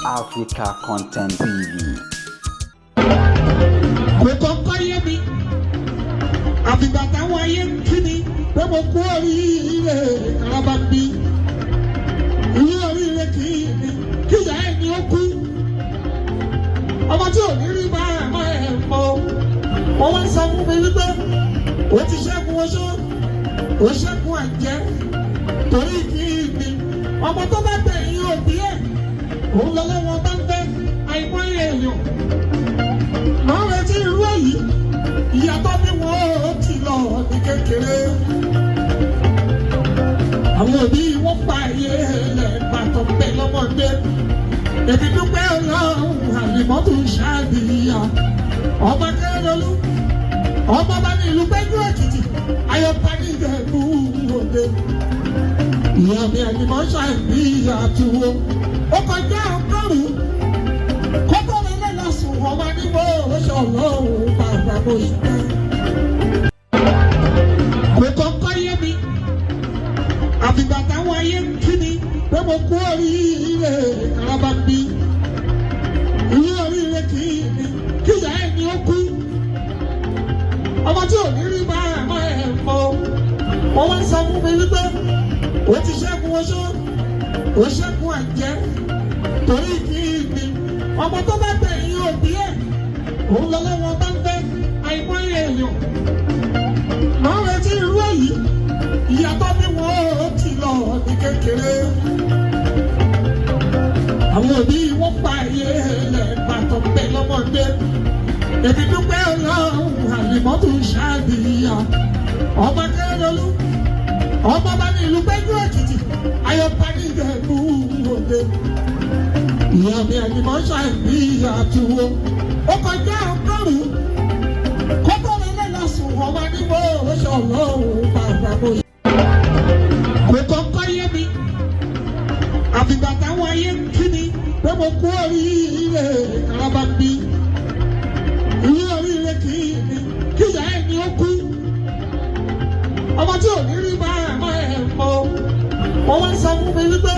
Africa Content TV. Kò kọ́kọ́ yé mi, àfìgbà táwọn ayé ń kí mi pé mo kú oríire. Karaba ń bí ilé oríire kì í mi kí ìyá ẹ̀ ní ó kú. Ọmọ tí ò ní rí máa máa ẹ̀ mọ́, wọ́n wá ń sọ fún mi wípé ó ti ṣẹ́gun oṣó, ó ṣẹ́gun àjẹ́, torí kì í mi ọmọ tó bá gbẹ̀yìn òbí ẹ̀, òun lọ́lọ́wọ́ bá ń fẹ́. Àìmọye èèyàn máa ń retí irú èyí, ìyàtọ̀ bí wọ́n ó ti lọ ní kékeré. Àwọn òbí wọn pa ayé ẹlẹ́gbàtọ̀ bẹ́ẹ̀ lọ́mọdé. Èmi dúpẹ́ Ọlọ́run, àlìmọ́tò ṣáàbìyà, ọmọ Akérèdọ́lù, ọmọ bá ní ìlú Péjú Èkìtì, ayọ̀pá ní Ìjẹ̀bú Òde. Ìyá mi àlìmọ́ ṣàbíyà tuwo ó kọjá 100 kókó mi lọ́lọ́ sùn, ọmọ nígbò ṣọlọ́run bàbá mo ṣe. Kò kọ́kọ́ yé mi, àfìgbà táwọn ayé ń kí mi pé mo kú oríire. Karaba ń bí ilé oríire kì í mi kí ìyá ẹ̀ ní ó kú. Ọmọ tí ò ní rí máa máa ẹ̀ mọ́, wọ́n wá ń sọ fún mi wípé ó ti ṣẹ́gun oṣó, ó ṣẹ́gun àjẹ́, torí kì í mi ọmọ tó bá gbẹ̀yìn òbí ẹ̀, òun lọ́lọ́wọ́ bá ń fẹ́. Àìmọye èèyàn máa ń retí irú èyí, ìyàtọ̀ bí wọ́n ó ti lọ ní kékeré. Àwọn òbí wọn pa ayé ẹlẹ́gbàtọ̀ bẹ́ẹ̀ lọ́mọdé. Èmi dúpẹ́ Ọlọ́run, àlìmọ́tò ṣáàbìyà, ọmọ Akérèdọ́lù, ọmọ bá ní ìlú Péjú Èkìtì, ayọ̀pá ní Ìjẹ̀bú Òde. Ìyá mi àlìmọ́ ṣàbíyà tuwo ó kọjá 100 kókó mi lọ́lọ́ sùn, ọmọ nígbò ṣọlọ́run bàbá mo ṣe. Kò kọ́kọ́ yé mi, àfìgbà táwọn ayé ń kí mi pé mo kú oríire. Karaba ń bí ilé oríire kì í mi kí ìyá ẹ̀ ní ó kú. Ọmọ tí ò ní rí máa máa ẹ̀ mọ́, wọ́n wá ń sọ fún mi wípé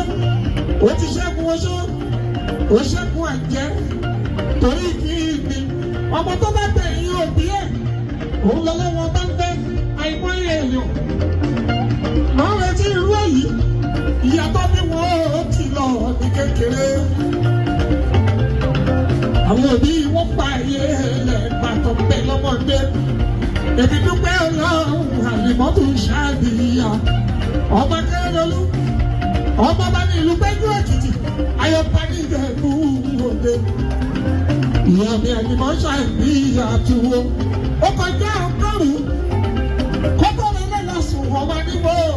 ó ti ṣẹ́gun oṣó, ó ṣẹ́gun àjẹ́, torí kì í mi ọmọ tó bá gbẹ̀yìn òbí ẹ̀, òun lọ́lọ́wọ́ bá ń fẹ́. Àìmọye èèyàn máa ń retí irú èyí, ìyàtọ̀ bí wọ́n ó ti lọ ní kékeré. Àwọn òbí wọn pa ayé ẹlẹ́gbàtọ̀ bẹ́ẹ̀ lọ́mọdé. Èmi dúpẹ́ Ọlọ́run, àlìmọ́tò ṣáàbìyà, ọmọ Akérèdọ́lù, ọmọ bá ní ìlú Péjú Èkìtì, ayọ̀pá ní Ìjẹ̀bú Òde. Ìyá mi àlìmọ́ ṣàbíyà tuwo ó kọjá 100.